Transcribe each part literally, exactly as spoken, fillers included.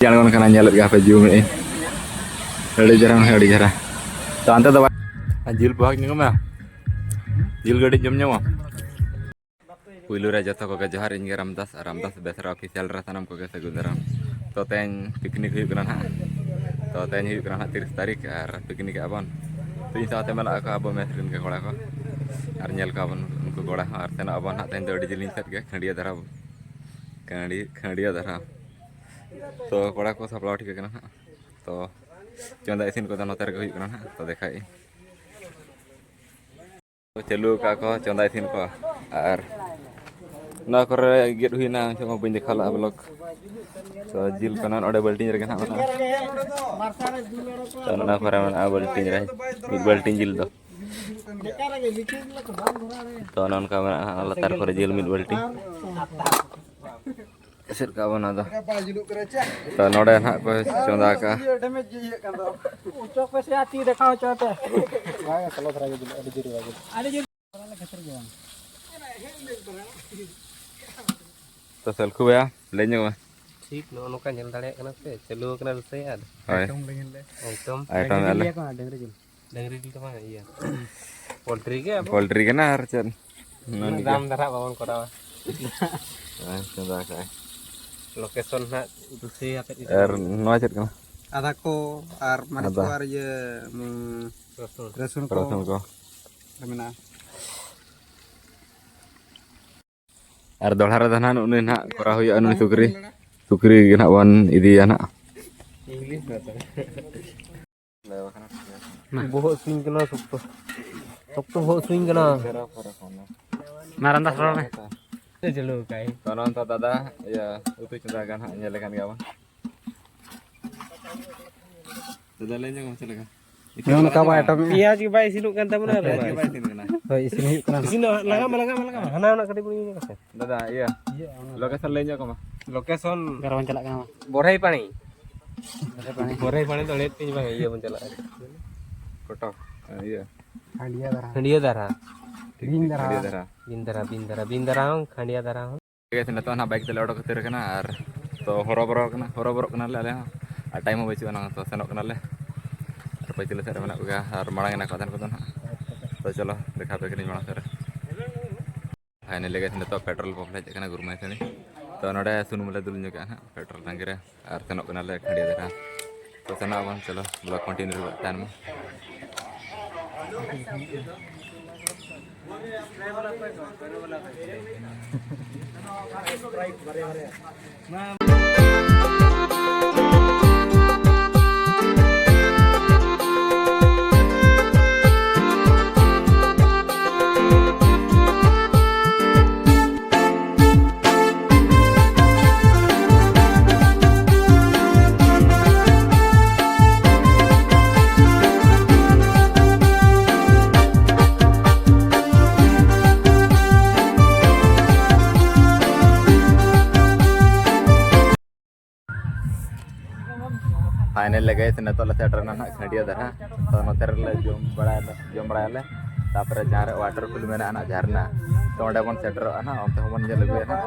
ᱟᱬᱜᱚᱱ ᱠᱟᱱᱟ, ᱧᱮᱞᱮᱫ ᱜᱮᱭᱟ ᱯᱮ, ᱡᱩᱢ ᱮᱫ ᱟᱹᱧ᱾ ᱟᱹᱰᱤ ᱪᱮᱦᱨᱟ, ᱟᱹᱰᱤ ᱪᱮᱦᱨᱟ᱾ ᱛᱚ ᱚᱱᱛᱮ ᱫᱚ ᱵᱟᱝ, ᱡᱤᱞ ᱯᱚᱦᱟᱜ ᱧᱟᱢᱟ, ᱡᱤᱞ ᱜᱟᱹᱰᱤ ᱡᱚᱢ ᱧᱟᱢᱟ᱾ ᱯᱩᱭᱞᱩ ᱨᱮ ᱡᱚᱛᱚ ᱠᱚᱜᱮ ᱡᱚᱦᱟᱨ, ᱤᱧ ᱜᱮ ᱨᱟᱢᱫᱟᱥ ᱟᱨ ᱨᱟᱢᱫᱟᱥ ᱵᱮᱥᱨᱟ ᱚᱯᱷᱤᱥᱤᱭᱟᱞ ᱨᱮ ᱥᱟᱱᱟᱢ ᱠᱚᱜᱮ ᱥᱟᱹᱜᱩᱱ ᱫᱟᱨᱟᱢ᱾ ᱛᱚ ᱛᱮᱦᱮᱧ ᱯᱤᱠᱱᱤᱠ ᱦᱩᱭᱩᱜ ᱠᱟᱱᱟ ᱱᱟᱦᱟᱜ, ᱛᱚ ᱛᱮᱦᱮᱧ ᱦᱩᱭᱩᱜ ᱠᱟᱱᱟ ᱱᱟᱦᱟᱜ ᱛᱤᱨᱤᱥ ᱛᱟᱹᱨᱤᱠᱷ ᱟᱨ ᱯᱤᱠᱱᱤᱠ ᱮᱜᱼᱟ ᱵᱚᱱ᱾ ᱛᱚ ᱤᱧ ᱥᱟᱶᱛᱮ ᱢᱮᱱᱟᱜ ᱠᱚᱣᱟ ᱟᱵᱚ ᱢᱮᱥ ᱨᱮᱱ ᱜᱮ ᱠᱚᱲᱟ ᱠᱚ, ᱟᱨ ᱧᱮᱞ ᱠᱚᱣᱟ ᱵᱚᱱ ᱩᱱᱠᱩ ᱠᱚᱲᱟ ᱦᱚᱸ᱾ ᱟᱨ ᱥᱮᱱᱚᱜ ᱟᱵᱚᱱ ᱱᱟᱦᱟᱜ ᱛᱮᱦᱮᱧ ᱫᱚ ᱟᱹᱰᱤ ᱡᱤᱞᱤᱧ ᱥᱮᱫ ᱜᱮ, ᱠᱷᱟᱹᱰᱭᱟᱹ ᱫᱷᱟᱨᱟ, ᱠᱷᱟᱹᱰᱭᱟᱹ ᱫᱷᱟᱨᱟ᱾ ᱛᱚ ᱠᱚᱲᱟ ᱠᱚ ᱥᱟᱯᱲᱟᱣ ᱴᱷᱤᱠ ᱟᱠᱟᱱᱟ ᱱᱟᱦᱟᱜ᱾ ᱛᱚ ᱪᱚᱸᱫᱟ ᱤᱥᱤᱱ ᱠᱚᱫᱚ ᱱᱚᱛᱮ ᱨᱮᱜᱮ ᱦᱩᱭᱩᱜ ᱠᱟᱱᱟ ᱱᱟᱦᱟᱜ, ᱛᱚ ᱫᱮᱠᱷᱟᱣᱮᱫ ᱟᱹᱧ᱾ ᱪᱟᱹᱞᱩ ᱟᱠᱟᱫ ᱠᱚ ᱪᱚᱸᱫᱟ ᱤᱥᱤᱱ ᱠᱚ᱾ ᱟᱨ ᱱᱚᱣᱟ ᱠᱚᱨᱮ ᱜᱮᱫ ᱦᱩᱭᱱᱟ, ᱱᱤᱛᱚᱜ ᱢᱟ ᱵᱟᱹᱧ ᱫᱮᱠᱷᱟᱣ ᱞᱮᱫᱼᱟ ᱵᱞᱚᱜ᱾ ᱛᱚ ᱡᱤᱞ ᱠᱚ ᱱᱚᱰᱮ ᱵᱟᱹᱞᱴᱤᱱ ᱨᱮᱜᱮ ᱱᱟᱦᱟᱜ ᱢᱮᱱᱟᱜᱼᱟ᱾ ᱛᱚ ᱱᱚᱣᱟ ᱠᱚᱨᱮ ᱢᱮᱱᱟᱜᱼᱟ ᱵᱟᱹᱞᱴᱤᱱ ᱨᱮ, ᱢᱤᱫ ᱵᱟᱹᱞᱴᱤᱱ ᱡᱤᱞ ᱫᱚ᱾ ᱛᱚ ᱱᱚᱝᱠᱟ ᱢᱮᱱᱟᱜᱼᱟ ᱞᱟᱛᱟᱨ ᱠᱚᱨᱮ ᱡᱤᱞ ᱢᱤᱫ ᱵᱟᱹᱞᱴᱤᱱ᱾ ᱮᱥᱮᱫ ᱠᱟᱜ ᱵᱚᱱ ᱟᱫᱚ᱾ ᱛᱚ ᱱᱚᱰᱮ ᱱᱟᱦᱟᱜ ᱠᱚ ᱪᱚᱸᱫᱟ ᱟᱠᱟᱜᱼᱟ᱾ ᱚᱪᱚᱜ ᱯᱮ ᱥᱮ ᱟᱨ ᱛᱤ ᱫᱮᱠᱷᱟᱣ ᱦᱚᱪᱚᱭ ᱯᱮ᱾ ᱵᱟᱝ, ᱥᱞᱳ ᱫᱷᱟᱨᱟ ᱜᱮ ᱡᱩᱞᱩᱜ, ᱟᱹᱰᱤ ᱡᱳᱨ ᱵᱟᱝ ᱡᱩᱞᱩᱜ᱾ ᱟᱹᱰᱤ ᱡᱳᱨ᱾ ᱛᱚ ᱥᱟᱞᱠᱷᱩ ᱵᱷᱟᱭᱟ, ᱞᱟᱹᱭ ᱧᱚᱜ ᱢᱮ᱾ ᱴᱷᱤᱠ ᱱᱚᱜᱼᱚ ᱱᱚᱝᱠᱟ ᱧᱮᱞ ᱫᱟᱲᱮᱭᱟᱜ ᱠᱟᱱᱟ ᱯᱮ, ᱪᱟᱹᱞᱩ ᱟᱠᱟᱱᱟ ᱨᱟᱹᱥᱟᱹᱭ ᱟᱨ ᱦᱳᱭ᱾ ᱮᱠᱫᱚᱢ᱾ ᱟᱭᱴᱚᱢ ᱰᱟᱹᱝᱨᱤ ᱡᱤᱞ ᱟᱞᱮ᱾ ᱞᱟᱹᱭᱟ ᱠᱚ, ᱰᱟᱹᱝᱨᱤ ᱡᱤᱞ᱾ ᱰᱟᱹᱝᱨᱤ ᱡᱤᱞ ᱫᱚ ᱵᱟᱝ, ᱤᱭᱟᱹ, ᱯᱳᱞᱴᱨᱤ ᱜᱮ ᱟᱵᱚ᱾ ᱯᱳᱞᱴᱨᱤ ᱠᱟᱱᱟ ᱟᱨ ᱪᱮᱫ? ᱩᱱᱟᱹᱜ ᱱᱚᱣᱟ ᱜᱮ᱾ ᱫᱟᱢ ᱫᱷᱟᱨᱟ ᱵᱟᱵᱚᱱ ᱠᱚᱨᱟᱣᱟ᱾ ᱦᱮᱸ, ᱪᱚᱸᱫᱟ ᱠᱟᱜᱼᱟᱭ᱾ ᱞᱳᱠᱮᱥᱚᱱ ᱱᱟᱦᱟᱜ ᱫᱩᱥᱨᱟᱭᱟ ᱠᱟᱹᱡ᱾ ᱟᱨ ᱱᱚᱣᱟ ᱪᱮᱫ ᱠᱟᱱᱟ? ᱟᱫᱟ ᱠᱚ ᱟᱨ ᱢᱟᱹᱨᱤᱪ ᱠᱚ ᱟᱫᱟ᱾ ᱟᱨ ᱤᱭᱟᱹ, ᱩᱸ, ᱨᱟᱹᱥᱩᱱ᱾ ᱨᱟᱹᱥᱩᱱ ᱠᱚ᱾ ᱨᱟᱹᱥᱩᱱ ᱠᱚ᱾ ᱨᱮ ᱢᱮᱱᱟᱜᱼᱟ᱾ ᱟᱨ ᱫᱚᱦᱲᱟ ᱨᱮᱫᱚ ᱱᱟᱦᱟᱜ ᱱᱩᱭ ᱱᱟᱦᱟᱜ ᱠᱚᱨᱟᱣ ᱦᱩᱭᱩᱜᱼᱟ, ᱱᱩᱭ ᱥᱩᱠᱨᱤ᱾ ᱥᱩᱠᱨᱤ ᱜᱮ ᱱᱟᱦᱟᱜ ᱵᱚᱱ ᱤᱫᱤᱭᱟ ᱱᱟᱦᱟᱜ᱾ ᱵᱚᱦᱚᱜ ᱥᱤᱧ ᱠᱟᱱᱟ ᱥᱚᱠᱛᱚ᱾ ᱥᱚᱠᱛᱚ ᱵᱚᱦᱚᱜ ᱥᱤᱧ ᱠᱟᱱᱟ᱾ ᱢᱟ ᱨᱟᱢᱫᱟᱥ ᱨᱚᱲ ᱢᱮ᱾ ᱪᱟᱹᱞᱩ ᱠᱟᱭ᱾ ᱛᱚ, ᱱᱚᱜᱼᱚ ᱱᱚᱝᱠᱟ ᱫᱟᱫᱟ, ᱤᱭᱟᱹ, ᱩᱛᱩ ᱪᱚᱸᱫᱟ ᱜᱟᱱ ᱦᱟᱸᱜ ᱧᱮᱞ ᱞᱮᱠᱷᱟᱱ ᱜᱮ ᱟᱵᱚᱱ᱾ ᱫᱟᱫᱟ, ᱞᱟᱹᱭ ᱧᱚᱜ ᱢᱮ ᱪᱮᱫ ᱞᱮᱠᱟ? ᱱᱚᱜᱼᱚ ᱱᱚᱝᱠᱟ ᱵᱟᱭ ᱟᱭᱴᱚᱢ ᱮᱫᱟ᱾ ᱯᱮᱸᱭᱟᱡᱽ ᱜᱮ ᱵᱟᱭ ᱤᱥᱤᱱᱚᱜ ᱠᱟᱱ ᱛᱟᱵᱚᱱᱟ ᱟᱨ ᱯᱮᱸᱭᱟᱡᱽ ᱜᱮ ᱵᱟᱭ ᱤᱥᱤᱱ ᱠᱟᱱᱟ᱾ ᱦᱳᱭ, ᱤᱥᱤᱱ ᱦᱩᱭᱩᱜ ᱠᱟᱱᱟ᱾ ᱤᱥᱤᱱ ᱞᱟᱜᱟ ᱢᱮ, ᱞᱟᱜᱟ ᱢᱮ, ᱞᱟᱜᱟ ᱢᱮ᱾ ᱦᱟᱱᱟ ᱚᱱᱟ ᱠᱟᱹᱴᱤᱡ ᱵᱚᱱ ᱤᱭᱟᱹ ᱧᱚᱜᱟ ᱥᱮ᱾ ᱫᱟᱫᱟ, ᱤᱭᱟᱹ, ᱤᱭᱟᱹ, ᱚᱱᱟ ᱞᱳᱠᱮᱥᱚᱱ ᱞᱟᱹᱭ ᱧᱚᱜ ᱠᱟᱢᱟ᱾ ᱞᱳᱠᱮᱥᱚᱱ ᱚᱠᱟᱨᱮ ᱵᱚᱱ ᱪᱟᱞᱟᱜ ᱠᱟᱱᱟ? ᱵᱚᱨᱦᱟᱭ ᱯᱟᱲᱤ᱾ ᱵᱚᱨᱦᱟᱭ ᱯᱟᱲᱤ᱾ ᱵᱚᱨᱦᱟᱭ ᱯᱟᱲᱤ ᱫᱚ ᱞᱟᱹᱭᱮᱫ ᱛᱤᱧ ᱵᱟᱝ, ᱤᱭᱟᱹ ᱵᱚᱱ ᱪᱟᱞᱟᱜᱼᱟ᱾ ᱠᱚᱴᱚᱠ, ᱤᱭᱟᱹ᱾ ᱦᱟᱹᱸᱰᱤᱭᱟᱹ ᱫᱷᱟᱨᱟ᱾ ᱦᱟᱹᱸᱰᱤᱭᱟᱹ ᱫᱷᱟᱨᱟ᱾ ᱴᱷᱤᱠ, ᱵᱤᱱ ᱴᱷᱤᱠ, ᱫᱷᱟᱨᱟ᱾ ᱦᱟᱹᱸᱰᱤᱭᱟᱹ ᱫᱷᱟᱨᱟ᱾ ᱵᱤᱱ ᱫᱷᱟᱨᱟ, ᱵᱤᱱ ᱫᱷᱟᱨᱟ, ᱵᱤᱱ ᱫᱷᱟᱨᱟ ᱦᱚᱸ, ᱦᱟᱹᱸᱰᱤᱭᱟᱹ ᱫᱷᱟᱨᱟ ᱦᱚᱸ᱾ ᱴᱷᱤᱠ ᱟᱪᱷᱮ, ᱱᱤᱛᱚᱜ ᱱᱟᱦᱟᱜ ᱵᱟᱭᱤᱠ ᱛᱮᱞᱮ ᱚᱰᱚᱠ ᱩᱛᱟᱹᱨ ᱟᱠᱟᱱᱟ ᱟᱨ ᱛᱚ ᱦᱚᱨᱚᱵᱚᱨᱚ ᱠᱟᱱᱟ, ᱦᱚᱨᱚᱵᱚᱨᱚᱜ ᱠᱟᱱᱟᱞᱮ ᱟᱞᱮ ᱦᱚᱸ, ᱟᱨ ᱴᱟᱭᱤᱢ ᱦᱚᱸ ᱵᱟᱹᱪᱩᱜ ᱟᱱᱟ᱾ ᱛᱚ ᱥᱮᱱᱚᱜ ᱠᱟᱱᱟᱞᱮ, ᱟᱨ ᱯᱟᱹᱪᱷᱞᱟᱹ ᱥᱮᱫ ᱨᱮ ᱢᱮᱱᱟᱜ ᱠᱚᱜᱮᱭᱟ, ᱟᱨ ᱢᱟᱲᱟᱝ ᱮᱱᱟ ᱠᱚ ᱟᱫᱷᱮᱱ ᱠᱚᱫᱚ ᱱᱟᱦᱟᱜ᱾ ᱛᱚ ᱪᱚᱞᱚ ᱫᱮᱠᱷᱟᱣ ᱯᱮ ᱠᱟᱹᱱᱟᱹᱧ ᱢᱟᱲᱟᱝ ᱥᱮᱫ ᱨᱮ᱾ ᱯᱷᱟᱭᱱᱟᱞᱤ ᱜᱮ ᱱᱤᱛᱚᱜ ᱯᱮᱴᱨᱳᱞ ᱯᱟᱢᱯ ᱞᱮ ᱦᱮᱡ ᱟᱠᱟᱱᱟ, ᱜᱩᱨᱢᱟᱭ ᱥᱟᱹᱲᱤ᱾ ᱛᱚ ᱱᱚᱰᱮ ᱥᱩᱱᱩᱢ ᱞᱮ ᱫᱩᱞ ᱧᱚᱜ ᱠᱟᱜᱼᱟ ᱱᱟᱦᱟᱜ ᱯᱮᱴᱨᱳᱞ ᱴᱟᱝᱠᱤ ᱨᱮ, ᱟᱨ ᱥᱮᱱᱚᱜ ᱠᱟᱱᱟᱞᱮ ᱠᱷᱟᱹᱰᱤᱭᱟ ᱫᱷᱟᱨᱟ᱾ ᱛᱚ ᱥᱮᱱᱚᱜ ᱟᱵᱚᱱ, ᱪᱚᱞᱚ ᱵᱞᱚᱜ ᱠᱚᱱᱴᱤᱱᱤᱭᱩ ᱨᱮ ᱛᱟᱦᱮᱱ ᱢᱟ᱾ ᱯᱷᱟᱭᱱᱮᱞ ᱞᱮ ᱜᱟᱭᱤᱥ, ᱱᱤᱛᱚᱜ ᱞᱮ ᱥᱮᱴᱮᱨ ᱮᱱᱟ ᱱᱟᱦᱟᱜ ᱠᱷᱟᱹᱰᱤᱭᱟᱹ ᱫᱷᱟᱨᱟ᱾ ᱛᱚ ᱱᱚᱛᱮ ᱨᱮᱞᱮ ᱡᱚᱢ ᱵᱟᱲᱟᱭᱟᱞᱮ, ᱡᱚᱢ ᱵᱟᱲᱟᱭᱟᱞᱮ᱾ ᱛᱟᱯᱚᱨᱮ ᱡᱟᱦᱟᱸ ᱨᱮ ᱣᱟᱴᱟᱨ ᱯᱷᱚᱞ ᱢᱮᱱᱟᱜᱼᱟ ᱱᱟᱦᱟᱜ ᱡᱷᱟᱨᱱᱟ, ᱛᱚ ᱚᱸᱰᱮ ᱵᱚᱱ ᱥᱮᱴᱮᱨᱚᱜᱼᱟ ᱱᱟᱦᱟᱜ, ᱚᱱᱛᱮ ᱦᱚᱸᱵᱚᱱ ᱧᱮᱞ ᱟᱹᱜᱩᱭᱟ ᱱᱟᱦᱟᱜ᱾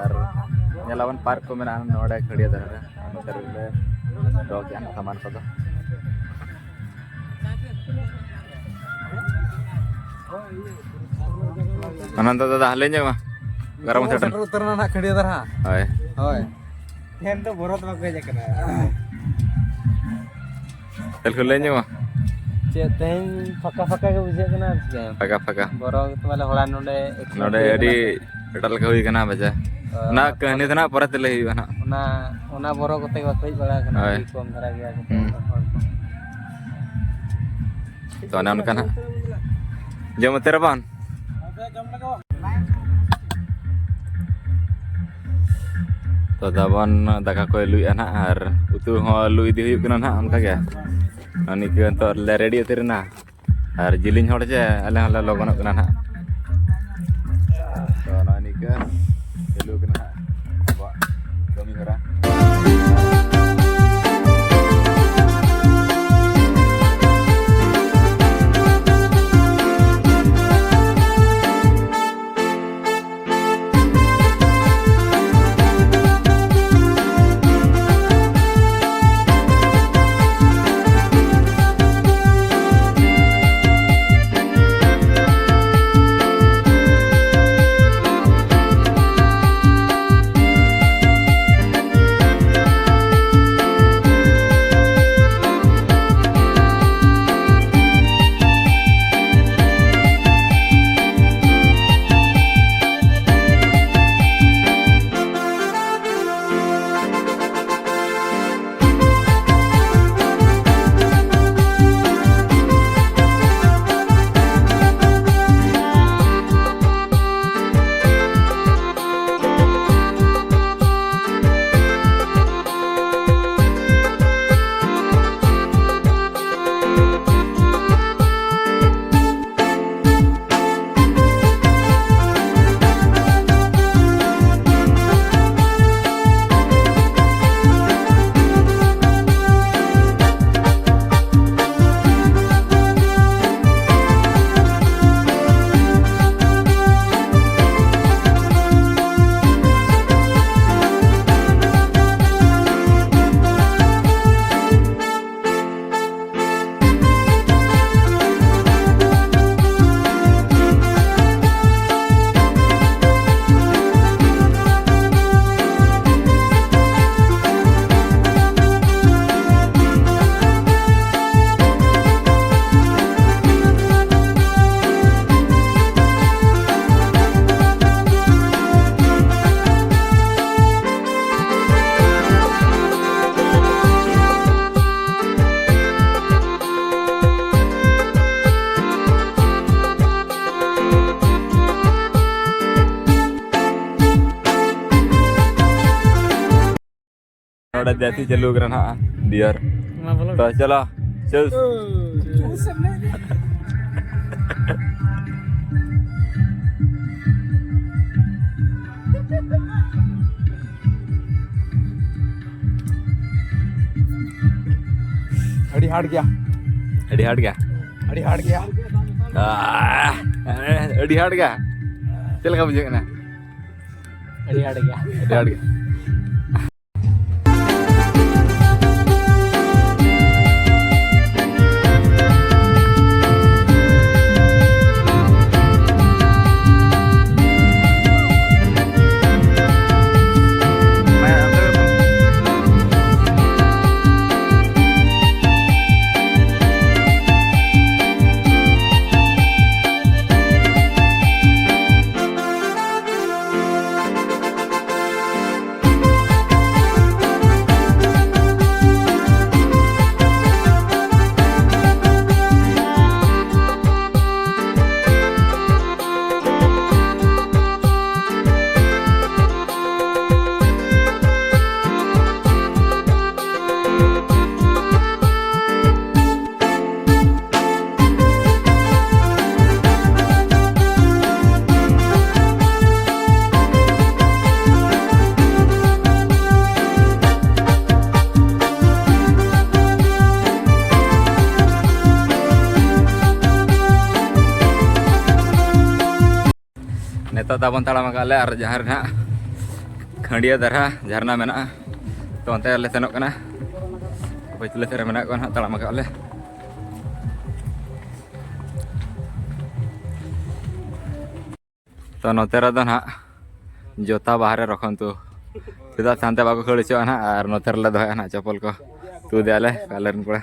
ᱟᱨ ᱧᱮᱞᱟᱵᱚᱱ ᱯᱟᱨᱠ ᱠᱚ ᱢᱮᱱᱟᱜᱼᱟ ᱱᱚᱰᱮ ᱠᱷᱟᱹᱰᱤᱭᱟᱹ ᱫᱷᱟᱨᱟ ᱨᱮ᱾ ᱟᱨ ᱱᱚᱛᱮ ᱨᱮᱞᱮ ᱫᱚᱦᱚ ᱠᱮᱜᱼᱟ ᱱᱟᱦᱟᱜ ᱥᱟᱢᱟᱱ ᱠᱚᱫᱚ᱾ ᱚᱱᱟᱱᱛᱚ ᱫᱟᱫᱟ, ᱞᱟᱹᱭ ᱧᱚᱜ ᱢᱟ᱾ ᱚᱠᱟᱨᱮ ᱵᱚᱱ ᱥᱮᱴᱮᱨ? ᱥᱮᱴᱮᱨ ᱩᱛᱟᱹᱨ ᱮᱱᱟ ᱱᱟᱦᱟᱜ ᱠᱷᱟᱹᱰᱤᱭᱟᱹ ᱫᱷᱟᱨᱟ᱾ ᱦᱳᱭ᱾ ᱦᱳᱭ᱾ ᱛᱮᱦᱮᱧ ᱫᱚ ᱵᱚᱨᱚ ᱫᱚ ᱵᱟᱠᱚ ᱦᱮᱡ ᱟᱠᱟᱱᱟ᱾ ᱪᱮᱫ ᱠᱚ ᱞᱟᱹᱭ ᱧᱚᱜ ᱢᱟ? ᱪᱮᱫ, ᱛᱮᱦᱮᱧ ᱯᱷᱟᱸᱠᱟ ᱯᱷᱟᱸᱠᱟ ᱜᱮ ᱵᱩᱡᱷᱟᱹᱜ ᱠᱟᱱᱟ ᱟᱨ ᱪᱮᱫ? ᱯᱷᱟᱸᱠᱟ ᱯᱷᱟᱸᱠᱟ᱾ ᱵᱚᱨᱚ ᱜᱮ ᱛᱚ ᱢᱟᱱᱮ ᱦᱚᱲᱟ ᱱᱚᱰᱮ ᱮᱠᱥᱤᱰᱮᱱᱴ ᱱᱚᱰᱮ ᱦᱩᱭ ᱟᱹᱰᱤ ᱠᱟᱱᱟ᱾ ᱮᱴᱟᱜ ᱞᱮᱠᱟ ᱦᱩᱭ ᱠᱟᱱᱟ ᱵᱟᱡᱟ᱾ ᱚ, ᱚᱱᱟ ᱠᱟᱹᱦᱱᱤ ᱫᱚ ᱱᱟᱜ ᱯᱚᱨᱮ ᱛᱮ ᱞᱟᱹᱭ ᱦᱩᱭᱩᱜᱼᱟ ᱱᱟᱜ᱾ ᱚᱱᱟ, ᱚᱱᱟ ᱵᱚᱨᱚ ᱠᱚᱛᱮ ᱜᱮ ᱵᱟᱠᱚ ᱦᱮᱡ ᱵᱟᱲᱟ ᱟᱠᱟᱱᱟ, ᱦᱳᱭ᱾ ᱟᱹᱰᱤ ᱠᱚᱢ ᱫᱷᱟᱨᱟ ᱜᱮᱭᱟ ᱠᱚ ᱦᱩᱸ᱾ ᱦᱚᱲ ᱠᱚ᱾ ᱛᱚ ᱚᱱᱮ ᱚᱱᱠᱟ ᱱᱟᱜ᱾ ᱡᱚᱢ ᱩᱛᱟᱹᱨ ᱟᱵᱚᱱ᱾ ᱛᱚ ᱫᱟᱵᱚᱱ ᱫᱟᱠᱟ ᱠᱚᱭ ᱞᱩᱭᱮᱫᱼᱟ ᱱᱟᱜ, ᱟᱨ ᱩᱛᱩ ᱦᱚᱸ ᱞᱩ ᱤᱫᱤ ᱦᱩᱭᱩᱜ ᱠᱟᱱᱟ ᱱᱟᱜ ᱚᱱᱠᱟ ᱜᱮ᱾ ᱱᱤᱝᱠᱟᱹ ᱱᱤᱛᱚᱜ ᱞᱮ ᱨᱮᱰᱤ ᱩᱛᱟᱹᱨ ᱮᱱᱟ᱾ ᱟᱨ ᱡᱤᱞᱤᱧ ᱦᱚᱲ ᱡᱮ, ᱟᱞᱮ ᱦᱚᱸᱞᱮ ᱞᱚᱜᱚᱱᱚᱜ ᱠᱟᱱᱟ ᱱᱟᱦᱟᱜ᱾ ᱛᱚ, ᱱᱚᱜᱼᱚᱭ ᱱᱤᱝᱠᱟᱹ ᱪᱟᱹᱞᱩ ᱠᱟᱱᱟ ᱱᱟᱦᱟᱜ ᱟᱵᱚᱣᱟᱜ ᱠᱟᱹᱢᱤ ᱦᱚᱨᱟ᱾ ᱛᱷᱚᱲᱟ ᱫᱮᱥᱤ ᱪᱟᱹᱞᱩ ᱠᱟᱱᱟ ᱱᱟᱦᱟᱜ ᱵᱤᱭᱟᱨ᱾ ᱢᱟ ᱵᱚᱞᱚ᱾ ᱛᱚ ᱪᱚᱞᱚ, ᱪᱚᱞ᱾ ᱟᱹᱰᱤ ᱦᱟᱨᱰ ᱜᱮᱭᱟ᱾ ᱟᱹᱰᱤ ᱦᱟᱨᱰ ᱜᱮᱭᱟ᱾ ᱟᱹᱰᱤ ᱦᱟᱨᱰ ᱜᱮᱭᱟ᱾ ᱟᱦ, ᱟᱹᱰᱤ ᱦᱟᱨᱰ ᱜᱮᱭᱟ᱾ ᱪᱮᱫ ᱞᱮᱠᱟ ᱵᱩᱡᱷᱟᱹᱜ ᱠᱟᱱᱟ? ᱟᱹᱰᱤ ᱦᱟᱨᱰ ᱜᱮᱭᱟ᱾ ᱟᱹᱰᱤ ᱦᱟᱨᱰ ᱜᱮᱭᱟ᱾ ᱱᱤᱛᱚᱜ ᱫᱚ ᱵᱚᱱ ᱛᱟᱲᱟᱢ ᱟᱠᱟᱫ ᱞᱮ ᱟᱨ ᱡᱟᱦᱟᱸ ᱨᱮ ᱱᱟᱦᱟᱜ ᱠᱷᱟᱹᱱᱰᱤᱭᱟᱹ ᱫᱟᱨᱦᱟ ᱡᱷᱟᱨᱱᱟ ᱢᱮᱱᱟᱜᱼᱟ, ᱛᱚ ᱚᱱᱛᱮ ᱞᱮ ᱥᱮᱱᱚᱜ ᱠᱟᱱᱟ᱾ ᱯᱟᱹᱪᱷᱞᱟᱹ ᱥᱮᱫ ᱨᱮ ᱢᱮᱱᱟᱜ ᱠᱚᱣᱟ ᱱᱟᱦᱟᱜ, ᱛᱟᱲᱟᱢ ᱟᱠᱟᱫ ᱞᱮ᱾ ᱛᱚ ᱱᱚᱛᱮ ᱨᱮᱫᱚ ᱱᱟᱦᱟᱜ ᱡᱚᱛᱟ ᱵᱟᱦᱨᱮ ᱨᱚᱠᱷᱚᱱ ᱛᱩ, ᱪᱮᱫᱟᱜ ᱥᱮ ᱦᱟᱱᱛᱮ ᱵᱟᱠᱚ ᱠᱷᱟᱹᱲ ᱦᱚᱪᱚᱣᱟᱜᱼᱟ ᱱᱟᱦᱟᱜ, ᱟᱨ ᱱᱚᱛᱮ ᱨᱮᱞᱮ ᱫᱚᱦᱚᱭᱟ ᱱᱟᱦᱟᱜ ᱪᱚᱯᱚᱞ ᱠᱚ᱾ ᱛᱩᱫ ᱮᱫᱟ ᱞᱮ ᱟᱞᱮ ᱨᱮᱱ ᱠᱚᱲᱟ᱾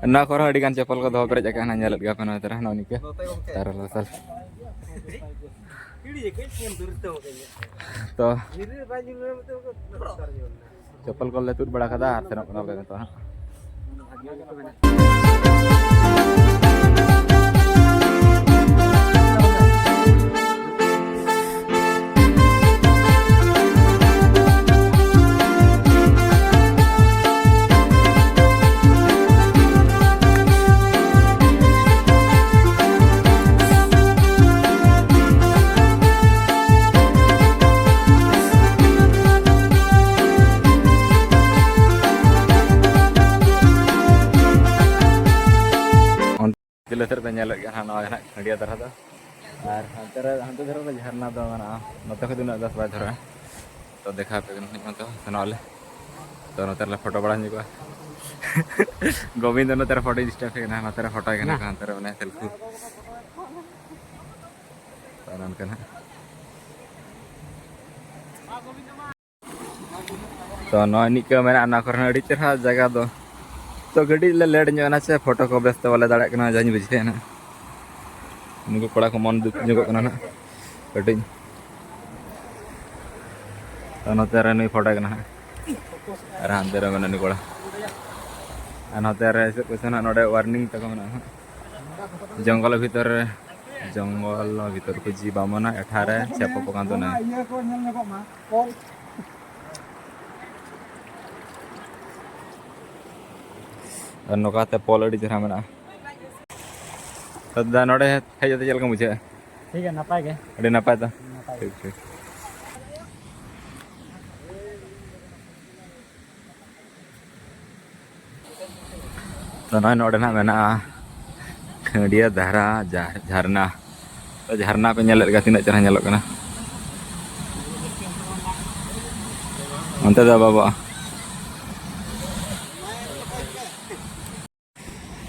ᱱᱚᱣᱟ ᱠᱚᱨᱮ ᱦᱚᱸ ᱟᱹᱰᱤ ᱜᱟᱱ ᱪᱚᱯᱚᱞ ᱠᱚ ᱫᱚᱦᱚ ᱯᱮᱨᱮᱡ ᱟᱠᱟᱱᱟ, ᱧᱮᱞᱮᱫ ᱜᱮᱭᱟ ᱯᱮ ᱱᱚᱣᱟ ᱛᱚᱨᱟ ᱱᱚᱜᱼᱚ ᱱᱤᱝᱠᱟᱹ ᱛᱟᱨᱟ ᱞᱟᱥᱟᱞ᱾ ᱛᱚ ᱪᱚᱯᱚᱞ ᱠᱚᱞᱮ ᱛᱩᱫ ᱵᱟᱲᱟ ᱠᱟᱫᱟ ᱟᱨ ᱥᱮᱱᱚᱜ ᱠᱟᱱᱟᱞᱮ ᱱᱤᱛᱚᱜ ᱦᱟᱸᱜ᱾ ᱵᱮᱥ ᱯᱮ ᱧᱮᱞᱮᱫ ᱜᱮᱭᱟ ᱦᱟᱸᱜ, ᱱᱚᱣᱟ ᱜᱮ ᱦᱟᱸᱜ ᱠᱷᱟᱹᱲᱭᱟᱹ ᱫᱷᱟᱨᱟ ᱫᱚ᱾ ᱟᱨ ᱦᱟᱱᱛᱮ ᱨᱮ, ᱦᱟᱱᱛᱮ ᱫᱷᱟᱨᱮ ᱨᱮ ᱡᱷᱟᱨᱱᱟ ᱫᱚ ᱢᱮᱱᱟᱜᱼᱟ, ᱱᱚᱛᱮ ᱠᱷᱚᱡ ᱫᱚ ᱩᱱᱟᱹᱜ ᱵᱮᱥ ᱵᱟᱭ ᱫᱷᱚᱨᱟᱜᱼᱟ᱾ ᱛᱚ ᱫᱮᱠᱷᱟᱣ ᱟᱯᱮ ᱠᱟᱱᱟ ᱱᱤᱛᱚᱜ ᱫᱚ, ᱥᱮᱱᱚᱜ ᱟᱞᱮ᱾ ᱛᱚ ᱱᱚᱛᱮ ᱨᱮᱞᱮ ᱯᱷᱳᱴᱳ ᱵᱟᱲᱟ ᱧᱚᱜᱚᱜᱼᱟ᱾ ᱜᱳᱵᱤᱱᱫᱚ ᱱᱚᱛᱮ ᱨᱮ ᱯᱷᱳᱴᱳ ᱰᱤᱥᱴᱟᱵ ᱠᱟᱱᱟ, ᱱᱚᱛᱮ ᱨᱮ ᱯᱷᱳᱴᱳᱭ ᱠᱟᱱᱟ ᱠᱚ, ᱦᱟᱱᱛᱮ ᱨᱮ ᱢᱮᱱᱟᱭᱟ ᱥᱮᱞᱯᱷᱤ᱾ ᱛᱚ ᱱᱚᱝᱠᱟ ᱱᱟᱦᱟᱜ᱾ ᱛᱚ ᱱᱚᱜᱼᱚᱭ ᱱᱤᱝᱠᱟᱹ ᱢᱮᱱᱟᱜᱼᱟ ᱚᱱᱟ ᱠᱚᱨᱮ ᱦᱚᱸ ᱟᱹᱰᱤ ᱪᱮᱦᱨᱟ ᱡᱟᱭᱜᱟ ᱫᱚ᱾ ᱛᱚ ᱜᱟᱹᱰᱤ ᱞᱮ ᱞᱮᱴ ᱧᱚᱜ ᱮᱱᱟ ᱥᱮ, ᱯᱷᱳᱴᱳ ᱠᱚ ᱵᱮᱥ ᱛᱮ ᱵᱟᱞᱮ ᱫᱟᱲᱮᱭᱟᱜ ᱠᱟᱱᱟ, ᱡᱟᱧ ᱵᱩᱡᱷᱟᱹᱣ ᱮᱱᱟ᱾ ᱱᱩᱠᱩ ᱠᱚᱲᱟ ᱠᱚ ᱢᱚᱱ ᱫᱩᱠ ᱧᱚᱜᱚᱜ ᱠᱟᱱᱟ ᱱᱟᱦᱟᱜ ᱠᱟᱹᱴᱤᱡ᱾ ᱛᱚ ᱱᱚᱛᱮ ᱨᱮ ᱱᱩᱭ ᱯᱷᱳᱴᱳᱭ ᱠᱟᱱᱟ ᱦᱟᱸᱜ, ᱟᱨ ᱦᱟᱱᱛᱮ ᱨᱮ ᱢᱮᱱᱟᱜ ᱩᱱᱤ ᱠᱚᱲᱟ᱾ ᱟᱨ ᱱᱚᱛᱮ ᱨᱮ ᱦᱤᱥᱟᱹᱵ ᱠᱚ ᱥᱮᱱᱟᱜ ᱱᱚᱰᱮ ᱳᱣᱟᱨᱱᱤᱝ ᱛᱟᱠᱚ ᱢᱮᱱᱟᱜᱼᱟ ᱦᱟᱸᱜ᱾ ᱡᱚᱝᱜᱚᱞ ᱵᱷᱤᱛᱚᱨ ᱨᱮ, ᱡᱚᱝᱜᱚᱞ ᱵᱷᱤᱛᱚᱨ ᱠᱚ ᱡᱤ ᱵᱟᱢᱚᱱᱟ ᱮᱴᱷᱟ ᱨᱮ ᱪᱷᱮᱯᱚ ᱠᱚ ᱠᱟᱱ ᱛᱟᱦᱮᱱᱟ᱾ ᱤᱭᱟᱹ ᱠᱚ ᱧᱮᱞ ᱧᱟᱢᱚᱜ ᱢᱟ, ᱯᱚᱞ᱾ ᱟᱨ ᱱᱚᱝᱠᱟᱛᱮ ᱯᱚᱞ ᱟᱹᱰᱤ ᱪᱮᱦᱨᱟ ᱢᱮᱱᱟᱜᱼᱟ᱾ ᱛᱚ ᱫᱟ, ᱱᱚᱰᱮ ᱦᱮᱡ ᱠᱟᱛᱮ ᱪᱮᱫ ᱞᱮᱠᱟᱢ ᱵᱩᱡᱷᱟᱹᱣᱮᱫᱼᱟ? ᱴᱷᱤᱠ ᱜᱮᱭᱟ, ᱱᱟᱯᱟᱭ ᱜᱮ᱾ ᱟᱹᱰᱤ ᱱᱟᱯᱟᱭ ᱛᱚ? ᱱᱟᱯᱟᱭ ᱜᱮ᱾ ᱴᱷᱤᱠ, ᱴᱷᱤᱠ᱾ ᱛᱚ ᱱᱚᱜᱼᱚᱭ ᱱᱚᱰᱮ ᱱᱟᱜ ᱢᱮᱱᱟᱜᱼᱟ ᱠᱷᱟᱹᱰᱭᱟᱹ ᱫᱷᱟᱨᱟ ᱡᱷᱟ-, ᱡᱷᱟᱨᱱᱟ᱾ ᱛᱚ ᱡᱷᱟᱨᱱᱟ ᱯᱮ ᱧᱮᱞᱮᱫ ᱜᱮᱭᱟ, ᱛᱤᱱᱟᱹᱜ ᱪᱮᱦᱨᱟ ᱧᱮᱞᱚᱜ ᱠᱟᱱᱟ᱾ ᱚᱱᱛᱮ ᱫᱚ ᱵᱟᱵᱟ᱾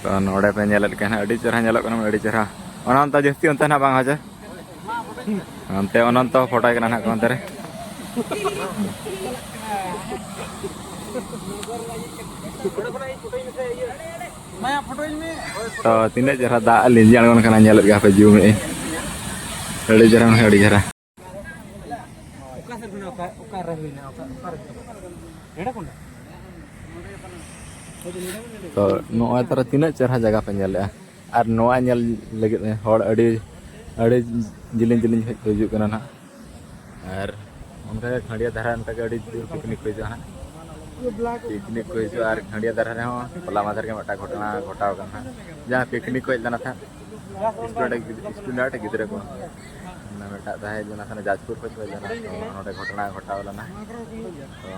ᱛᱚ ᱱᱚᱰᱮ ᱯᱮ ᱧᱮᱞᱮᱫ ᱠᱟᱱᱟ, ᱟᱹᱰᱤ ᱪᱮᱦᱨᱟ ᱧᱮᱞᱚᱜ ᱠᱟᱱᱟ, ᱟᱹᱰᱤ ᱪᱮᱦᱨᱟ᱾ ᱚᱱᱟ ᱚᱱᱛᱮ ᱡᱟᱹᱥᱛᱤ ᱚᱱᱛᱮ ᱱᱟᱜ ᱵᱟᱝ ᱦᱟᱡᱟ? ᱚᱱᱛᱮ ᱚᱱᱚᱱᱛᱚ ᱯᱷᱳᱴᱳᱭ ᱠᱟᱱᱟ ᱱᱟᱜ ᱚᱱᱛᱮ ᱨᱮ᱾ ᱛᱚ ᱛᱤᱱᱟᱹᱜ ᱪᱮᱦᱨᱟ ᱫᱟᱜ ᱞᱤᱸᱡᱤ ᱟᱬᱜᱚᱱ ᱠᱟᱱᱟ, ᱧᱮᱞᱮᱫ ᱜᱮᱭᱟ ᱯᱮ, ᱡᱩᱢ ᱮᱫ ᱟᱹᱧ᱾ ᱟᱹᱰᱤ ᱪᱮᱦᱨᱟ, ᱟᱹᱰᱤ ᱪᱮᱦᱨᱟ᱾ ᱚᱠᱟ ᱥᱮᱫ ᱦᱩᱭᱱᱟ? ᱚᱠᱟ, ᱚᱠᱟᱨᱮ ᱦᱩᱭᱱᱟ? ᱚᱠᱟ, ᱚᱠᱟᱨᱮ? ᱱᱚᱰᱮ ᱠᱷᱚᱱ? ᱛᱚ ᱱᱚᱜᱼᱚᱭ ᱛᱟᱨᱟ ᱛᱤᱱᱟᱹᱜ ᱪᱮᱦᱨᱟ ᱡᱟᱭᱜᱟ ᱯᱮ ᱧᱮᱞᱮᱜᱼᱟ, ᱟᱨ ᱱᱚᱣᱟ ᱧᱮᱞ ᱞᱟᱹᱜᱤᱫ ᱦᱚᱲ ᱟᱹᱰᱤ, ᱟᱹᱰᱤ ᱡᱮᱞᱮᱧ ᱡᱮᱞᱮᱧ ᱠᱷᱚᱱ ᱠᱚ ᱦᱤᱡᱩᱜ ᱠᱟᱱᱟ ᱱᱟᱦᱟᱜ᱾ ᱟᱨ ᱚᱱᱠᱟᱜᱮ ᱠᱷᱟᱹᱲᱭᱟᱹ ᱫᱷᱟᱨᱟ ᱚᱱᱠᱟᱜᱮ ᱟᱹᱰᱤ ᱡᱳᱨ ᱯᱤᱠᱱᱤᱠ ᱠᱚ ᱦᱤᱡᱩᱜᱼᱟ ᱱᱟᱦᱟᱜ᱾ ᱯᱤᱠᱱᱤᱠ ᱠᱚ ᱦᱤᱡᱩᱜᱼᱟ, ᱟᱨ ᱠᱷᱟᱹᱲᱭᱟᱹ ᱫᱷᱟᱨᱟ ᱨᱮᱦᱚᱸ ᱦᱚᱞᱟ ᱢᱟᱫᱷᱮᱨ ᱜᱮ ᱢᱤᱫᱴᱟᱝ ᱜᱷᱚᱴᱚᱱᱟ ᱜᱷᱚᱴᱟᱣ ᱠᱟᱱᱟ ᱱᱟᱦᱟᱜ᱾ ᱡᱟᱦᱟᱸ ᱯᱤᱠᱱᱤᱠ ᱠᱚ ᱦᱮᱡ ᱞᱮᱱᱟ ᱛᱟᱦᱮᱸᱫ, ᱥᱴᱩᱰᱮᱱᱴ, ᱥᱴᱩᱰᱮᱱᱴ ᱜᱤᱫᱽᱨᱟᱹ ᱠᱚ, ᱚᱱᱟ ᱢᱤᱫᱴᱟᱝ ᱛᱟᱦᱮᱸ ᱞᱮᱱᱟ ᱛᱟᱦᱮᱸᱫ ᱡᱟᱡᱽᱯᱩᱨ ᱠᱷᱚᱱ ᱠᱚ ᱦᱮᱡ ᱞᱮᱱᱟ, ᱛᱚ ᱱᱚᱰᱮ ᱜᱷᱚᱴᱚᱱᱟ ᱜᱷᱚᱴᱟᱣ ᱞᱮᱱᱟ᱾ ᱛᱚ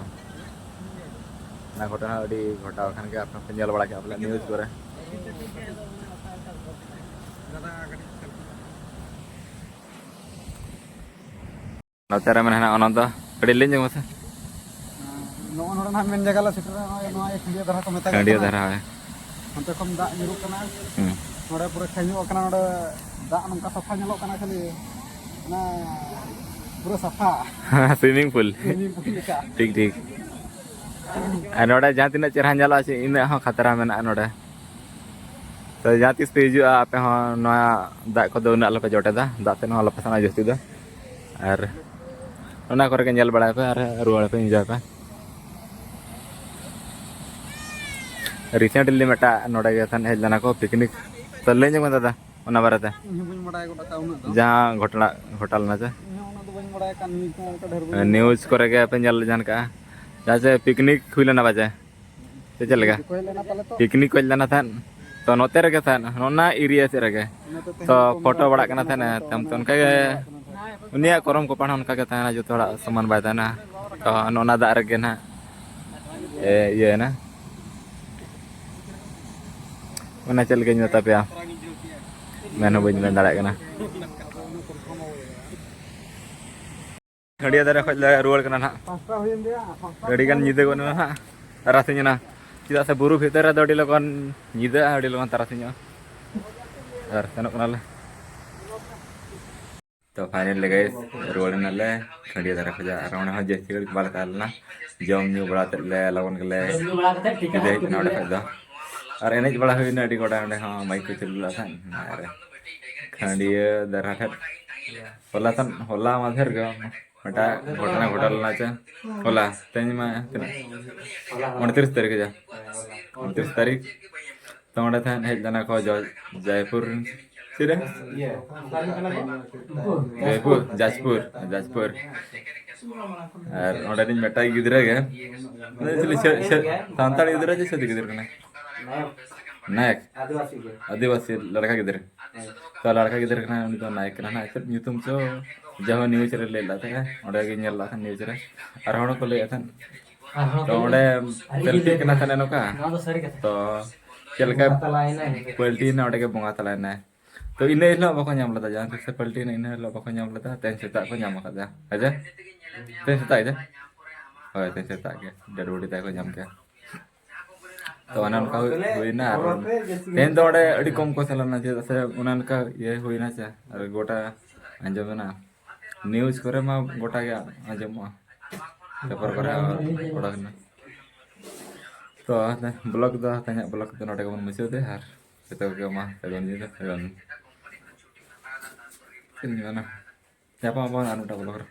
ᱚᱱᱟ ᱜᱷᱚᱴᱚᱱᱟ ᱟᱹᱰᱤ ᱜᱷᱚᱴᱟᱣ ᱟᱠᱟᱱ ᱜᱮᱭᱟ, ᱟᱯᱮ ᱦᱚᱸᱯᱮ ᱧᱮᱞ ᱵᱟᱲᱟ ᱠᱮᱫᱟ ᱯᱟᱞᱮ ᱱᱤᱭᱩᱡᱽ ᱠᱚᱨᱮ᱾ ᱱᱚᱛᱮ ᱨᱮ ᱢᱮᱱᱟᱜᱼᱟ ᱚᱱᱟ ᱫᱚ ᱟᱹᱰᱤ ᱞᱤᱧ ᱧᱚᱜ ᱢᱟᱥᱮ᱾ ᱱᱚᱜᱼᱚ ᱱᱚᱰᱮ ᱱᱟᱦᱟᱜ ᱢᱮᱱ ᱡᱟᱭᱜᱟ ᱞᱮ ᱥᱮᱴᱮᱨᱟ, ᱱᱚᱜᱼᱚᱭ ᱱᱚᱣᱟ ᱤᱭᱟᱹ ᱠᱷᱟᱹᱱᱰᱤᱭᱟᱹ ᱫᱷᱟᱨᱟ ᱠᱚ ᱢᱮᱛᱟᱜ ᱠᱷᱟᱹᱱᱰᱤᱭᱟᱹ ᱠᱟᱱᱟ᱾ ᱫᱷᱟᱨᱟ, ᱦᱳᱭ᱾ ᱱᱚᱛᱮ ᱠᱷᱚᱱ ᱫᱟᱜ ᱧᱩᱨᱩᱜ ᱠᱟᱱᱟ᱾ ᱦᱩᱸ᱾ ᱱᱚᱰᱮ ᱯᱩᱨᱟᱹ ᱠᱷᱟᱹᱧᱩᱜ ᱠᱟᱱᱟ, ᱱᱚᱰᱮ ᱫᱟᱜ ᱱᱚᱝᱠᱟ ᱥᱟᱯᱷᱟ ᱧᱮᱞᱚᱜ ᱠᱟᱱᱟ, ᱠᱷᱟᱹᱞᱤ ᱚᱱᱟ ᱯᱩᱨᱟᱹ ᱥᱟᱯᱷᱟ᱾ Swimming pool᱾ Swimming pool ᱞᱮᱠᱟ᱾ ᱴᱷᱤᱠ, ᱴᱷᱤᱠ᱾ ᱟᱨ ᱱᱚᱰᱮ ᱡᱟᱦᱟᱸ ᱛᱤᱱᱟᱹᱜ ᱪᱮᱦᱨᱟ ᱧᱮᱞᱚᱜᱼᱟ ᱥᱮ, ᱤᱱᱟᱹᱜ ᱦᱚᱸ ᱠᱷᱟᱛᱨᱟ ᱢᱮᱱᱟᱜᱼᱟ ᱱᱚᱰᱮ᱾ ᱛᱚ ᱡᱟᱦᱟᱸ ᱛᱤᱥ ᱯᱮ ᱦᱤᱡᱩᱜᱼᱟ, ᱟᱯᱮ ᱦᱚᱸ ᱱᱚᱣᱟ ᱫᱟᱜ ᱠᱚᱫᱚ ᱩᱱᱟᱹᱜ ᱟᱞᱚᱯᱮ ᱡᱚᱴᱮᱫᱟ, ᱫᱟᱜ ᱥᱮᱫ ᱦᱚᱸ ᱟᱞᱚᱯᱮ ᱥᱮᱱᱚᱜᱼᱟ ᱡᱟᱹᱥᱛᱤ ᱫᱚ᱾ ᱟᱨ ᱚᱱᱟ ᱠᱚᱨᱮ ᱜᱮ ᱧᱮᱞ ᱵᱟᱲᱟᱭ ᱯᱮ ᱟᱨ ᱨᱩᱣᱟᱹᱲ ᱯᱮ, enjoy ᱯᱮ᱾ Recently ᱢᱤᱫᱴᱟᱜ ᱱᱚᱰᱮ ᱜᱮ ᱛᱟᱦᱮᱱ ᱦᱮᱡ ᱞᱮᱱᱟ ᱠᱚ picnic, ᱛᱚ ᱞᱟᱹᱭ ᱧᱚᱜ ᱢᱮ ᱫᱟᱫᱟ ᱚᱱᱟ ᱵᱟᱨᱮᱛᱮ᱾ ᱤᱧ ᱦᱚᱸ ᱵᱟᱹᱧ ᱵᱟᱲᱟᱭ ᱜᱚᱫ ᱟᱠᱟᱫ ᱩᱱᱟᱹᱜ ᱫᱚ᱾ ᱡᱟᱦᱟᱸ ᱜᱷᱚᱴᱚᱱᱟ ᱜᱷᱚᱴᱟᱣ ᱞᱮᱱᱟ ᱥᱮ? ᱤᱧ ᱦᱚᱸ ᱩᱱᱟᱹᱜ ᱫᱚ ᱵᱟᱹᱧ ᱵᱟᱲᱟᱭ ᱟᱠᱟᱫ, news ᱠᱚᱦᱚᱸ ᱚᱱᱠᱟ ᱰᱷᱮᱨ ᱵᱟᱹᱧ ᱧᱮᱞ news ᱠᱚᱨᱮ ᱜᱮ ᱯᱮ ᱧᱮᱞ ᱧᱟᱢ ᱠᱟᱜᱼᱟ, ᱡᱟᱦᱟᱸ ᱪᱮ picnic ᱦᱩᱭ ᱞᱮᱱᱟ ᱯᱟᱪᱮ? ᱥᱮ ᱪᱮᱫ ᱞᱮᱠᱟ? ᱠᱚ ᱦᱮᱡ ᱞᱮᱱᱟ ᱯᱟᱞᱮ ᱛᱚ᱾ Picnic ᱠᱚ ᱦᱮᱡ ᱞᱮᱱᱟ ᱛᱟᱦᱮᱸᱫ, ᱛᱚ ᱱᱚᱛᱮ ᱨᱮᱜᱮ ᱛᱟᱦᱮᱸᱫ, ᱚᱱᱟ area ᱥᱮᱫ ᱨᱮᱜᱮ᱾ ᱤᱱᱟᱹ ᱛᱮ ᱛᱮᱦᱮᱧ ᱛᱚ ᱠᱚ ᱯᱷᱳᱴᱳ ᱢᱮᱱᱟ ᱵᱟᱲᱟᱜ ᱠᱟᱱᱟ ᱛᱟᱦᱮᱸᱫ, ᱛᱟᱭᱚᱢ ᱛᱮ ᱚᱱᱠᱟ ᱜᱮ ᱩᱱᱤᱭᱟᱜ ᱠᱚᱨᱚᱢ ᱠᱚᱯᱟᱲ ᱦᱚᱸ ᱚᱱᱠᱟ ᱜᱮ ᱛᱟᱦᱮᱱᱟ, ᱡᱚᱛᱚ ᱦᱚᱲᱟᱜ ᱥᱚᱢᱟᱱ ᱵᱟᱭ ᱛᱟᱦᱮᱱᱟ᱾ ᱛᱚ ᱱᱚᱜᱼᱚ ᱱᱟ ᱫᱟᱜ ᱨᱮᱜᱮ ᱱᱟᱦᱟᱜ, ᱮ, ᱤᱭᱟᱹᱭᱮᱱᱟ᱾ ᱚᱱᱟ ᱪᱮᱫ ᱞᱮᱠᱟᱧ ᱢᱮᱛᱟ ᱯᱮᱭᱟ, ᱢᱮᱱ ᱦᱚᱸ ᱵᱟᱹᱧ ᱢᱮᱱ ᱫᱟᱲᱮᱭᱟᱜ ᱠᱟᱱᱟ᱾ ᱠᱷᱟᱹᱱᱰᱤᱭᱟᱹ ᱫᱷᱟᱨᱮ ᱠᱷᱚᱡ ᱞᱮ ᱨᱩᱣᱟᱹᱲ ᱠᱟᱱᱟ ᱱᱟᱦᱟᱜ᱾ ᱯᱟᱸᱪᱴᱟ ᱦᱩᱭᱮᱱ ᱜᱮᱭᱟ, ᱯᱟᱸᱪᱴᱟ ᱟᱹᱰᱤ ᱜᱟᱱ ᱧᱤᱫᱟᱹ ᱜᱚᱫ ᱮᱱᱟ ᱱᱟᱦᱟᱜ, ᱛᱟᱨᱟᱥᱤᱧ ᱮᱱᱟ᱾ ᱪᱮᱫᱟᱜ ᱥᱮ ᱵᱩᱨᱩ ᱵᱷᱤᱛᱟᱹᱨ ᱨᱮᱫᱚ ᱟᱹᱰᱤ ᱞᱚᱜᱚᱱ ᱧᱤᱫᱟᱹᱜᱼᱟ, ᱟᱹᱰᱤ ᱞᱚᱜᱚᱱ ᱛᱟᱨᱟᱥᱤᱧᱚᱜᱼᱟ᱾ ᱟᱨ ᱥᱮᱱᱚᱜ ᱠᱟᱱᱟᱞᱮ᱾ ᱛᱚ, finally guys, ᱨᱩᱣᱟᱹᱲ ᱮᱱᱟᱞᱮ ᱠᱷᱟᱹᱱᱰᱤᱭᱟᱹ ᱫᱷᱟᱨᱮ ᱠᱷᱚᱡᱟᱜ᱾ ᱟᱨ ᱚᱸᱰᱮ ᱦᱚᱸ ᱡᱟᱹᱥᱛᱤ ᱜᱷᱟᱹᱲᱤᱡ ᱵᱟᱞᱮ ᱛᱟᱦᱮᱸ ᱞᱮᱱᱟ, ᱡᱚᱢ ᱧᱩ ᱵᱟᱲᱟ ᱠᱟᱛᱮᱫ ᱞᱮ ᱞᱚᱜᱚᱱ ᱜᱮᱞᱮ ᱡᱚᱢ ᱧᱩ ᱵᱟᱲᱟ ᱠᱟᱛᱮᱫ ᱴᱤᱠᱤᱴ ᱵᱤᱫᱟᱹᱭ ᱦᱩᱭ ᱮᱱᱟ ᱚᱸᱰᱮ ᱠᱷᱚᱡ ᱫᱚ᱾ ᱟᱨ ᱮᱱᱮᱡ ᱵᱟᱲᱟ ᱦᱩᱭᱱᱟ ᱟᱹᱰᱤ ᱜᱚᱴᱟ, ᱚᱸᱰᱮ ᱦᱚᱸ ᱢᱟᱭᱤᱠ ᱠᱚ ᱪᱟᱹᱞᱩ ᱞᱮᱫᱟ ᱛᱟᱦᱮᱸᱫ᱾ ᱟᱨ ᱠᱷᱟᱹᱱᱰᱤᱭᱟᱹ ᱫᱷᱟᱨᱟ ᱴᱷᱮᱡ ᱦᱚᱞᱟ ᱠᱷᱚᱱ, ᱦᱚᱞᱟ ᱢᱟᱫᱷᱮᱨ ᱜᱮ ᱢᱤᱫᱴᱟᱜ ᱜᱷᱚᱴᱚᱱᱟ ᱜᱷᱚᱴᱟᱣ ᱞᱮᱱᱟ ᱪᱮ? ᱦᱚᱞᱟ, ᱛᱮᱦᱮᱧ ᱢᱟ ᱛᱤᱱᱟᱹᱜ? ᱩᱱᱛᱨᱤᱥ ᱛᱟᱹᱨᱤᱠᱷ ᱡᱟ᱾ ᱩᱱᱛᱨᱤᱥ ᱛᱟᱹᱨᱤᱠᱷ᱾ ᱛᱚ ᱚᱸᱰᱮ ᱛᱟᱦᱮᱸᱫ ᱦᱮᱡ ᱞᱮᱱᱟ ᱠᱚ ᱡᱚ-, ᱡᱚᱭᱯᱩᱨ ᱨᱮᱱ᱾ ᱪᱮᱫ ᱨᱮ? ᱤᱭᱟᱹ, ᱚᱠᱟ ᱨᱮᱱ ᱠᱟᱱᱟ ᱠᱚ? ᱩᱱᱠᱩ? ᱡᱚᱭᱯᱩᱨ, ᱡᱟᱡᱽᱯᱩᱨ, ᱡᱟᱡᱽᱯᱩᱨ᱾ ᱟᱨ ᱚᱸᱰᱮ ᱨᱤᱧ ᱢᱤᱫᱴᱟᱝ ᱜᱤᱫᱽᱨᱟᱹ ᱜᱮ, ᱩᱱᱤ ᱫᱚ ᱪᱤᱞᱤ ᱥᱮ-, ᱥᱮ-, ᱥᱟᱱᱛᱟᱲ ᱜᱤᱫᱽᱨᱟᱹ ᱪᱮ ᱪᱷᱟᱹᱛᱤᱠ ᱜᱤᱫᱽᱨᱟᱹ ᱠᱟᱱᱟᱭ? ᱱᱟᱭᱚᱠ᱾ ᱱᱟᱭᱚᱠ? ᱟᱹᱫᱤᱵᱟᱹᱥᱤ ᱜᱮ᱾ ᱟᱹᱫᱤᱵᱟᱹᱥᱤ ᱞᱟᱲᱠᱟ ᱜᱤᱫᱽᱨᱟᱹ᱾ ᱦᱮᱸ᱾ ᱛᱚ, ᱞᱟᱲᱠᱟ ᱜᱤᱫᱽᱨᱟᱹ ᱠᱟᱱᱟᱭ, ᱩᱱᱤ ᱫᱚ ᱱᱟᱭᱚᱠ ᱠᱟᱱᱟ ᱱᱟᱦᱟᱜ᱾ ᱪᱮᱫ ᱧᱩᱛᱩᱢ ᱪᱚ? ᱡᱟᱦᱟᱸ news ᱨᱮ ᱞᱟᱹᱭ ᱞᱮᱫ ᱛᱟᱦᱮᱸᱱᱟ, ᱚᱸᱰᱮ ᱜᱮ ᱧᱮᱞ ᱞᱮᱫ ᱛᱟᱦᱮᱸᱱ news ᱨᱮ᱾ ᱟᱨ ᱦᱚᱲ ᱦᱚᱸᱠᱚ ᱞᱟᱹᱭᱮᱫ ᱛᱟᱦᱮᱸᱱ᱾ ᱟᱨ ᱦᱚᱲ ᱛᱚ, ᱠᱚ ᱚᱸᱰᱮ ᱞᱟᱹᱭᱮᱫ ᱛᱟᱦᱮᱸᱱ᱾ ᱛᱚ, ᱪᱮᱫ ᱞᱮᱠᱟ ᱵᱚᱸᱜᱟ ᱛᱟᱞᱟᱭᱮᱱᱟᱭ᱾ ᱯᱟᱹᱞᱴᱤᱭᱮᱱᱟ, ᱚᱸᱰᱮ ᱜᱮ ᱵᱚᱸᱜᱟ ᱛᱟᱞᱟᱭᱮᱱᱟᱭ᱾ ᱛᱚ ᱤᱱᱟᱹ ᱦᱤᱞᱳᱜ ᱵᱟᱠᱚ ᱧᱟᱢ ᱞᱮᱫᱟ, ᱡᱟᱦᱟᱸ ᱛᱤᱥ ᱥᱮ ᱯᱟᱞᱴᱤ ᱮᱱᱟ, ᱤᱱᱟᱹ ᱦᱤᱞᱳᱜ ᱵᱟᱠᱚ ᱧᱟᱢ ᱞᱮᱫᱟ᱾ ᱛᱮᱦᱮᱧ ᱥᱮᱛᱟᱜ ᱠᱚ ᱧᱟᱢ ᱟᱠᱟᱫᱟ᱾ ᱦᱮᱸ ᱪᱮ? ᱛᱮᱦᱮᱧ ᱥᱮᱛᱟᱜ ᱜᱮ? ᱦᱳᱭ, ᱛᱮᱦᱮᱧ ᱥᱮᱛᱟᱜ ᱜᱮ ᱰᱮᱰ ᱵᱚᱰᱤ ᱛᱟᱭ ᱠᱚ ᱧᱟᱢ ᱠᱮᱫᱟ᱾ ᱛᱚ ᱚᱱᱮ ᱚᱱᱠᱟ ᱦᱩᱭ- ᱦᱩᱭᱱᱟ᱾ ᱟᱨ ᱛᱮᱦᱮᱧ ᱫᱚ ᱚᱸᱰᱮ ᱟᱹᱰᱤ ᱠᱚᱢ ᱠᱚ ᱥᱮᱱ ᱞᱮᱱᱟ, ᱪᱮᱫᱟᱜ ᱥᱮ ᱚᱱᱮ ᱚᱱᱠᱟ ᱤᱭᱟᱹ ᱦᱩᱭᱱᱟ ᱥᱮ, ᱟᱨ ᱜᱚᱴᱟ ᱟᱸᱡᱚᱢ ᱮᱱᱟ, ᱱᱤᱭᱩᱡᱽ ᱠᱚᱨᱮ ᱢᱟ ᱜᱚᱴᱟ ᱜᱮ ᱟᱸᱡᱚᱢᱚᱜᱼᱟ, ᱯᱮᱯᱟᱨ ᱠᱚᱨᱮ ᱦᱚᱸ ᱚᱰᱚᱠ ᱮᱱᱟ᱾ ᱛᱚ ᱵᱞᱚᱜ ᱫᱚ, ᱛᱮᱦᱮᱧᱟᱜ ᱵᱞᱚᱜ ᱫᱚ ᱱᱚᱰᱮ ᱜᱮᱵᱚᱱ ᱢᱩᱪᱟᱹᱫᱟ᱾ ᱟᱨ ᱡᱚᱛᱚ ᱠᱚᱜᱮ ᱢᱟ ᱥᱟᱹᱜᱩᱱ ᱧᱤᱫᱟᱹ, ᱥᱟᱹᱜᱩᱱ ᱪᱮᱫ ᱤᱧ ᱢᱮᱱᱟ, ᱧᱟᱯᱟᱢ ᱟᱵᱚᱱ ᱟᱨ ᱢᱤᱫᱴᱟᱝ ᱵᱞᱚᱜ ᱨᱮ᱾